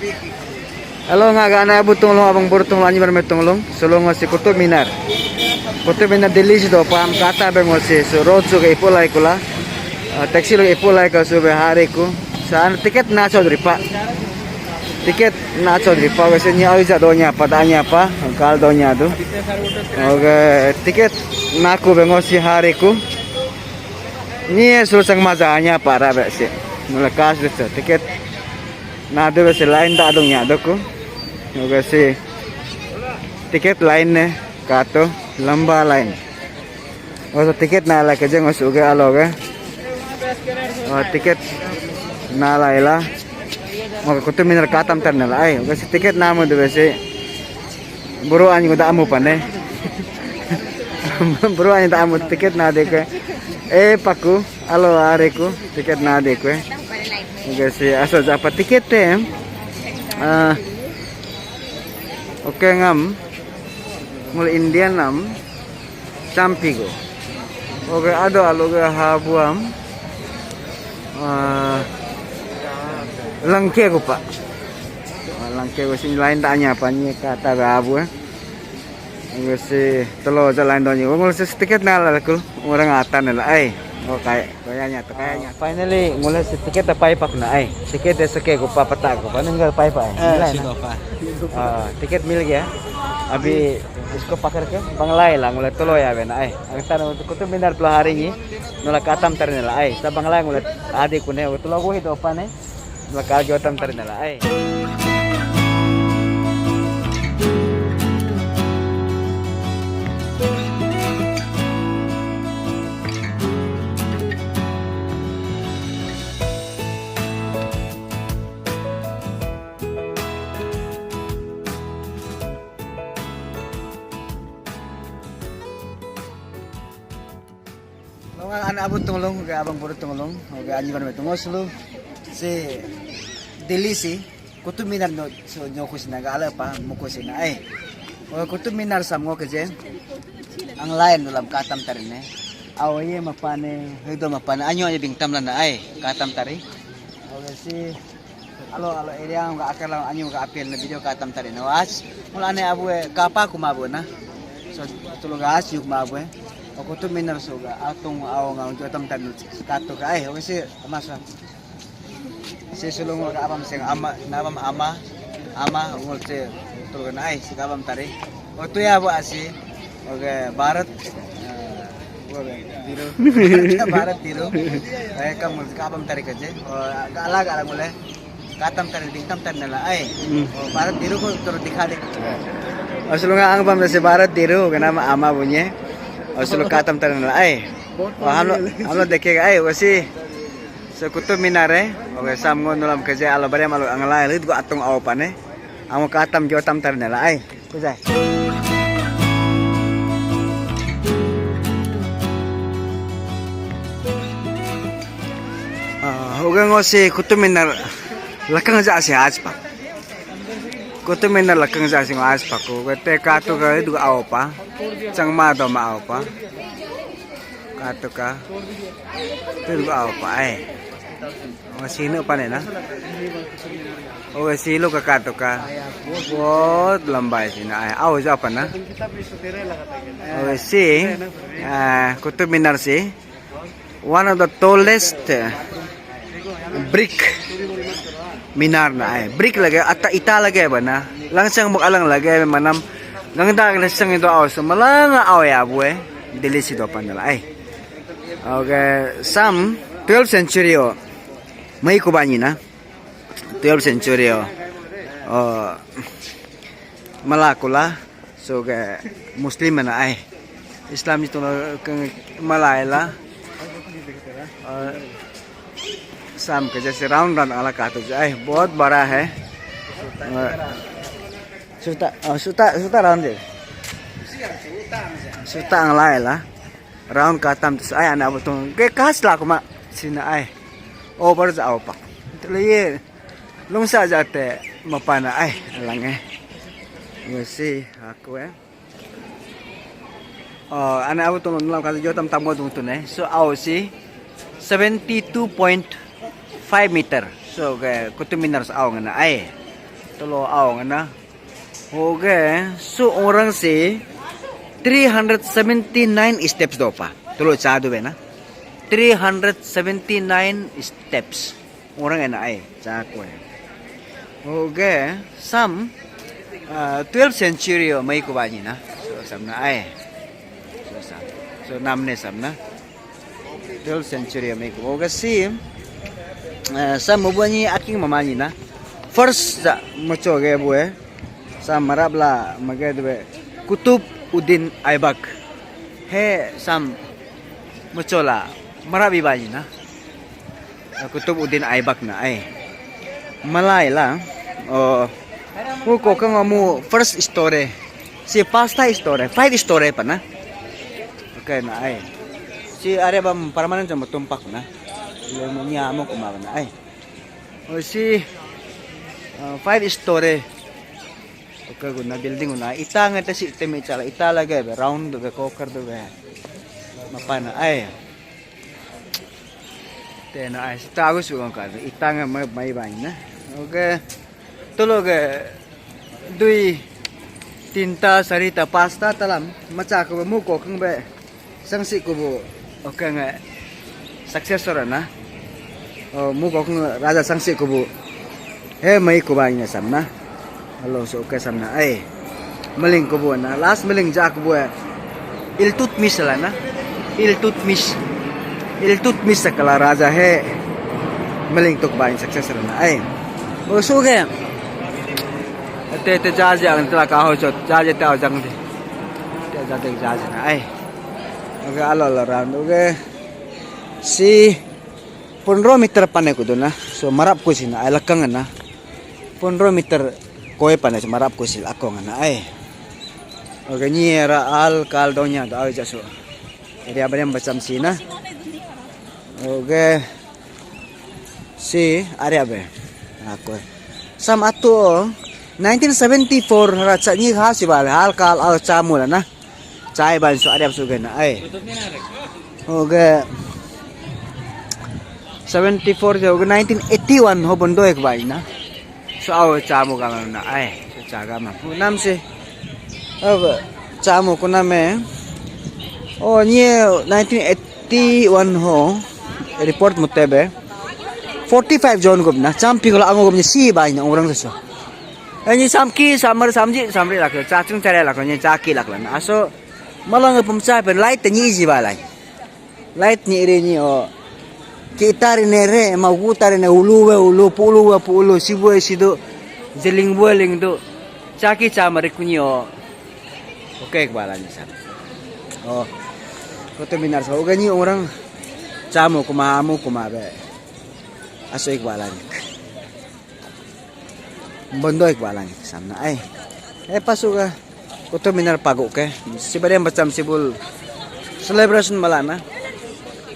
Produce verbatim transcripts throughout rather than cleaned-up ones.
Hello, nga gana abu tunglung, abang buru tunglung, anyi barme tunglung. Sulung si Kutub Minar. Kutub Minar Delhi si do pam kata beng si, so road su ke ipu lai kula. Ah, taxi lo ipu lai ka su be hari ku. San tiket na so dripa. Tiket na so dripa, wese ni au ja donya pa, danya pa, kal donya tu. Oke, tiket na ku beng si hari ku. Ni sul sang maza anya pa ra be si. Mula kas de tiket. Na de be si line da dung ya doku. Oke si. Tiket line ne kato lamba line. Oso tiket na la kejeng osu ge alo ge. Oh, tiket na la ila. Maka Kutub Minar katam tar na la ai. Oke si tiket namu de be si. Buru anyi kuda amu pane. Buru anyi da amu tiket na de kue. Eh, paku, alo are ku tiket na de kue. Oke si asa japa tiket te. Ah, oke ngam. Mul Indian nam. Champi go. Oke, ado alo ge habuam. Ah, langke go pa. Ah, langke go sini lain tanya apa ni kata be abu eh. Ngul si telo jalan doni. Ngul si tiket na la kul. Orang atan la ai. Oh, kai, kayaknya tu, kayaknya. Finally, ngul si tiket pai pak na ai. Tiket de seke ku pa pata ku pa nenggal pai pa ai. Ah, tiket mil gaya. Abhi isko pakar ke Bangalai la ngul telo ya be na ai. Angtan Kutub Minar telo hari ni. Nula katam tarin la ai. Sa Bangalai ngul adi kune telo go hi dopa ne. Bakal jotam tari nala ai. Longa anak abu tunglung, oke abang buru tunglung, oke anyi ban betung sulu. Si Delhi si Kutub Minar no so nyoku sina ga ala pa muku sina ai. Oke Kutub Minar sam ngo keje. Ang lain dalam katam tari ne. Awo ye mapane, hido mapane, anyo ye bingtam lana ai, katam tari. Oke si Alo, alo area nga akar lang anyu ka apel na video katam tari na was. Mula ane abu eh kapa kuma abu na. So tulu ga as yuk ma abu eh. Aku tu minar so ga atung au nga unju tam tan katu ka ai. Oke si masa. Si sulung ka abam sing ama, nabam ama, ama ngul si tulu ga na ai si kabam tari. Otu ya abu asi. Oke, Bharat. Eh, oke, Diru. Bharat Diru. Eh, kamu kabam tari kaje. Oh, alag alag mulai. Katam tari dingtam tari nala ai. Hmm. Oh, Bharat Diru ko turu dikha de. Asal nga ang bam si Bharat Diru, kena ama bunyi. Asal katam tari nala ai. Oh, हम लोग, हम लोग देखेगा ai, वैसे. So Kutub Minar eh. Oke, sam ngo nulam kaje alo bare malu angalai lit go atung au pane. Amo katam jotam tari nala ai. Kujai. Ah, oke ngo si Kutub Minar lakang ja si aaj pa. Kutub Minar lakang ja si ngo aaj pa ko. Te katu ka du au pa. Changma do ma au pa. Katu ka. Te du au pa ai. Masih ingat apa ni na? Oh, silo ka katu ka. बहुत लंबा है sini. Ai, au ja apa na? Oh, si, ah, Kutub Minar si. One of the tallest, uh, brick minar na ai. Brick lagi, ata ita lagi ba na. Langsang buk alang lagi manam. Gangda langsang itu au so malanga au ya bu eh. Delhi si dopan la ai. Okay, sam twelfth century o. Mai kubani na. Twelfth century o. Oh, Malakula. So ke Muslim na ai. Islam itu ke Malay la. Eh, sam ke jaise round round ala katu je. Ai, bahut bada hai. Eh, suta, oh, suta, suta round je. Suta ang lai la. Round katam tu ai ana betul. Ke kas la kuma sina ai. Over ja au pak. Tele ye. Lungsa ja te mapana ai lang eh. Ngasi aku eh. Oh, ana abu tu nulam kata jotam tam godung tu ne. So au si seventy two point five meter. So ke Kutub Minar so au ngana ai. Tolo aong na. Oke, su orang si three hundred seventy nine steps dopa. Tolo chadu bena. Three hundred seventy nine steps. Orang ena ai, chakwe. Oke, sam uh, twelfth century o mai kubani na. So sam na ai. So sam. So namne sam na. Twelfth century mai ku. Oga si, eh, sa mubani aking mamani na. First sa macho ge bue. Sa marab la mage debe Kutub Uddin Aibak. He sam macho la marab ibani na. Eh, Kutub Uddin Aibak na ai. Malai la. Oh, mu kokang mu first story. Si pasta story, five story pa na. Okay na ai. Si are bam permanent jam tumpak na. Lemu ni amo kuma na ai. Oh si uh, five story. Okay guna building guna ita ngata si temi chala ita lagi be round be coker be. Mapa na ai. Tena ai sita agus uang ka itang mai mai bain na. Okay. Tolo ke dui tinta sarita pasta talam macha ko mu ko kang be sangsi ko bu. Okay nge successor na. Oh mu ko kang raja sangsi ko bu. He mai ko bain na sam na. Alo so ke samna ai. Maling kubu na. Last maling ja kubu. Iltutmish la na. Iltutmish. Iltutmish sakala raja he. Maling tuk bain successor na ai. O so ke. Te te ja ja ang tla ka ho chot. Ja ja ta jang de. Te ja de ja ja na ai. Okay, alo alo round. Okay. Si Pondro meter pane kudu na. So marap kusi na ai lakang na. Pondro meter koi pane so marap kusi akong na ai. Okay, ni era al kal donya da ai jaso. Area berem bacham si na. Okay. Si area be. Aku. Sam atu nineteen seventy-four racha ni ha si bal hal kal al chamula na. Chai ban su ariap su gena ai. Hoge seventy four je hoge nineteen eighty one ho bondo ek bai na. So au chamu gama na ai. So chaga ma. Nam se. Hoge chamu kuna me. Oh, nye nineteen eighty one ho report mutebe forty five jon gubna champi gola ango gubni si bai na orang so. Ani samki samar samji samri lakho, chachung chare lakho, ni chaki laklan. Aso malang pumcha pen light ni ji balai. Light ni re ni o. Ki tari ne re, ma gu tari ne ulu we ulu, pulu we pulu, sibu we sidu, jeling we lingdu. Chaki chamar kuni o. Okay, ek balai ni sam. Oh. Kota Minar sa, oga ni orang chamu kuma amu kuma be. Aso ek balai ni. Bondo ek balang samna ai. Eh, pasu ka Kutub Minar pagu ke. Sibadem bacham sibul celebration malana.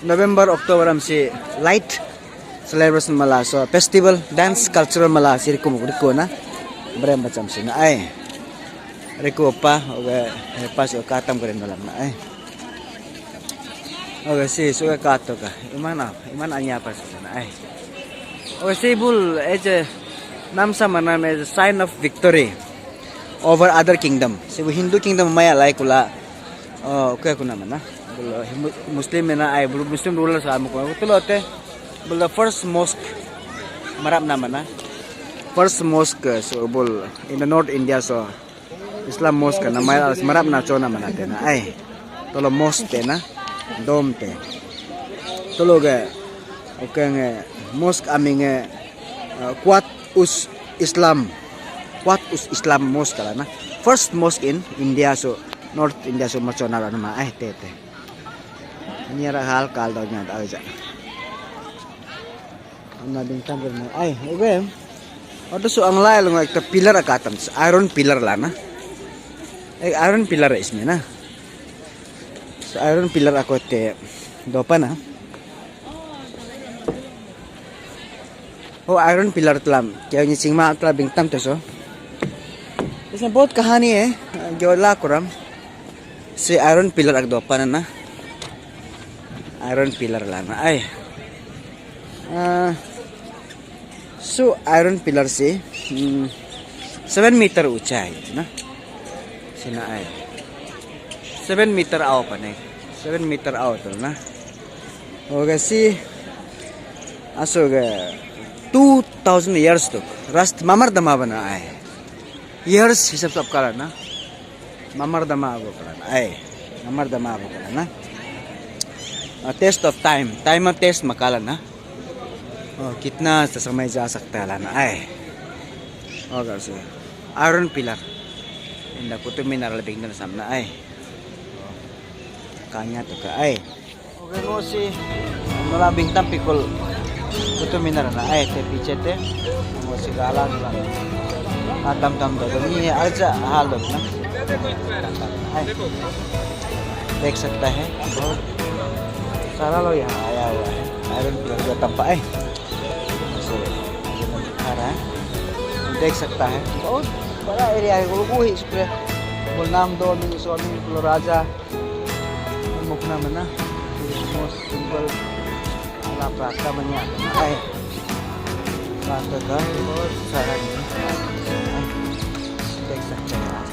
November, October am si light celebration mala so festival dance cultural mala si rikum riko na. Berem bacham si na ai. Riku pa oga pasu katam keren malam na ai. Oke, si suka kato ka. Iman apa? Iman anya apa sana? Ai. Oke, si bul eje nam sama nam eje sign of victory over other kingdom. Si bu Hindu kingdom maya lai kula. Oh, oke aku nama na. Bul Muslim na ai bul Muslim ruler sama ku. Betul ote. Bul the first mosque marap nama na. First mosque so bul in the North India so. Islam mosque na mai alas marap na chona mana tena ai. Tolo mosque tena dom te. Tolo ge oke nge mosque ami nge uh, Quwat us Islam. Quwat us Islam mosque la na. First mosque in India so North India so machona la nama ai te te. Ni ara hal kal do nya da ja. Amna bintang bermain. Ai, oke. Ada su anglai lengo ekta pillar akatam, iron pillar lana. Eh, iron pillar isme na. So iron pillar ako te dopa na. Oh, iron pillar telam. Kya ni singma telam bingtam te so. Isme bahut kahani hai. Gyola kuram. Si iron pillar ak dopa na. Iron pillar lana. Ai. Ah, so iron pillar si hmm, Seven meter ऊंचा है ना, sina ai. Seven meter au pa ne, seven meter au tu na. Oke si, aso ke two thousand years tu rust mamar dama bana ai. Years hisab sab kala na. Mamar dama ago kala na ai. Mamar dama ago kala na. Ah, test of time. Time of test makala na. Oh, kitna sa samay ja sakta la na ai. Oke si. Iron pillar. Inda Qutub Minar la bingtan samna ai. Kanya tu ka ai. Oke, ngo si nula bingtan pikul Qutub Minar na ai te piche te. Ngo si gala nula. Atam tam do ni aja hal do na. Ai. देख सकता है, बहुत सारा लोग यहाँ आया हुआ है। Iron pillar जो tampa hai. ऐसे, ऐसे नजर आ रहा है। देख सकता है, बहुत बड़ा एरिया है। वो, वो है इस पे। वो नाम दो, मिंग सो, मिंग राजा। Mukna mana, most simple. Ala prata manya. Hai. Prata ka bahut sara ni. Hai. Dekh sakte hain aap.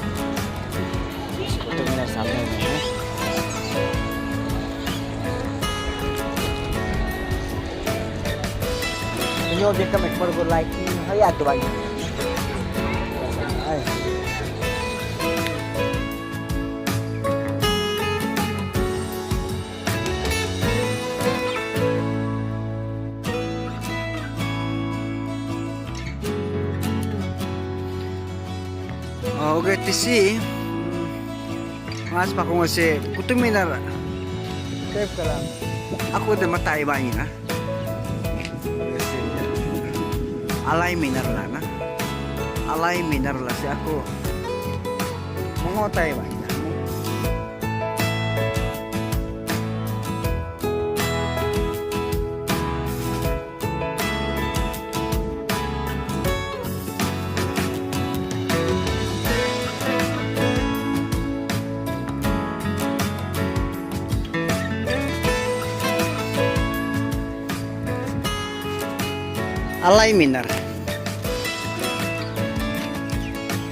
Qutub Minar samne mein hai. Inyo dekh ek bar ko like hai ya to bhai. Hai. Oh, oke, tisi. Mas pakung si Qutub Minar. Kep kalam. Aku de matai bani na. Alai Minar la na. Alai Minar la si aku. Mengotai bani na. Alai Minar.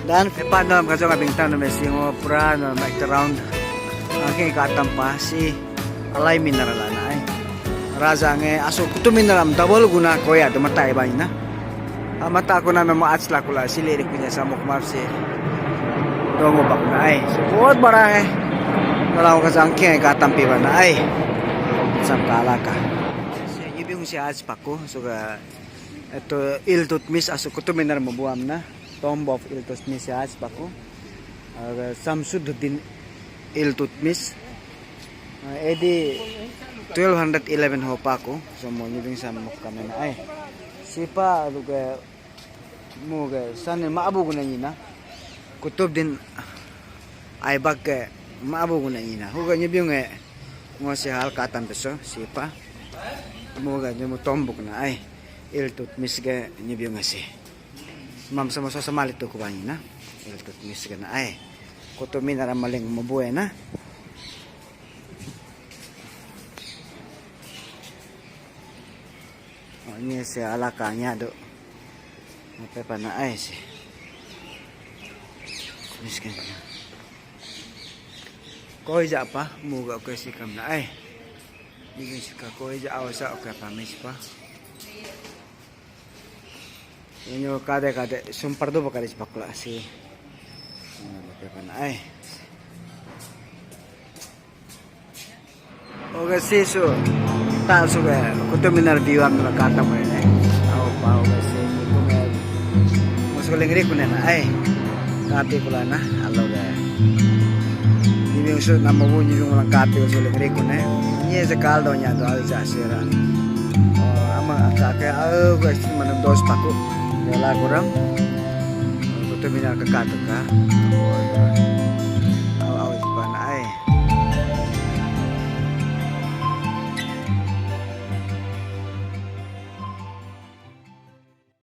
Dan pepa dalam kacau ngabing tanam si ngo pura dalam background. Angke katam pa si Alai Minar la na ai. Raja nge aso Qutub Minar am double guna koya do matai bani na. Amata kuna memo achla kula sili ri kunya samuk map si. Dongo bak na ai. So bahut bada hai. Kalau ka jangke ka tampi bana ai. Sam ka alaka. Ibi si ach paku suka eto Iltutmish aso Qutub Minar mabuam na. Tomb of Iltutmish ach paku. Aga Samsuddin Iltutmish. Ah, A D twelve hundred eleven ho paku, so mo nyibing sam mok kamena ai. Sipa alu ke mo ke san ma abu guna nyina. Qutbuddin Aibak ke ma abu guna nyina. Huga nyibing e ngo si hal katam peso sipa. Mo ke nyimu tombuk na ai. Iltutmish ke nyibing e si. Mam sama so sama litu kubani na. Iltutmish ke na ai. Qutub Minar maling mabue na. Oh, ini si alaka nya do. Apa pa na ai si. Miskin. Koi ja pa, muga koi si kam na ai. Ini si ka koi ja awasa oke pa mis pa. Inyo kade kade sumpar do bakal isbakla si. Mana bakal pan ai. Oke si su ta su ke Qutub Minar view am la kata mo ne. Au pa oke si ni ko me. Musu lengri kune na ai. Kati kula na alo ke. Ni su nama bu ni lang kati su lengri kune. Ni se kal do nya do ai ja sira. Oh, ama ka ke au ke mana dos paku. Yala kuram. Qutub Minar ke katu ka.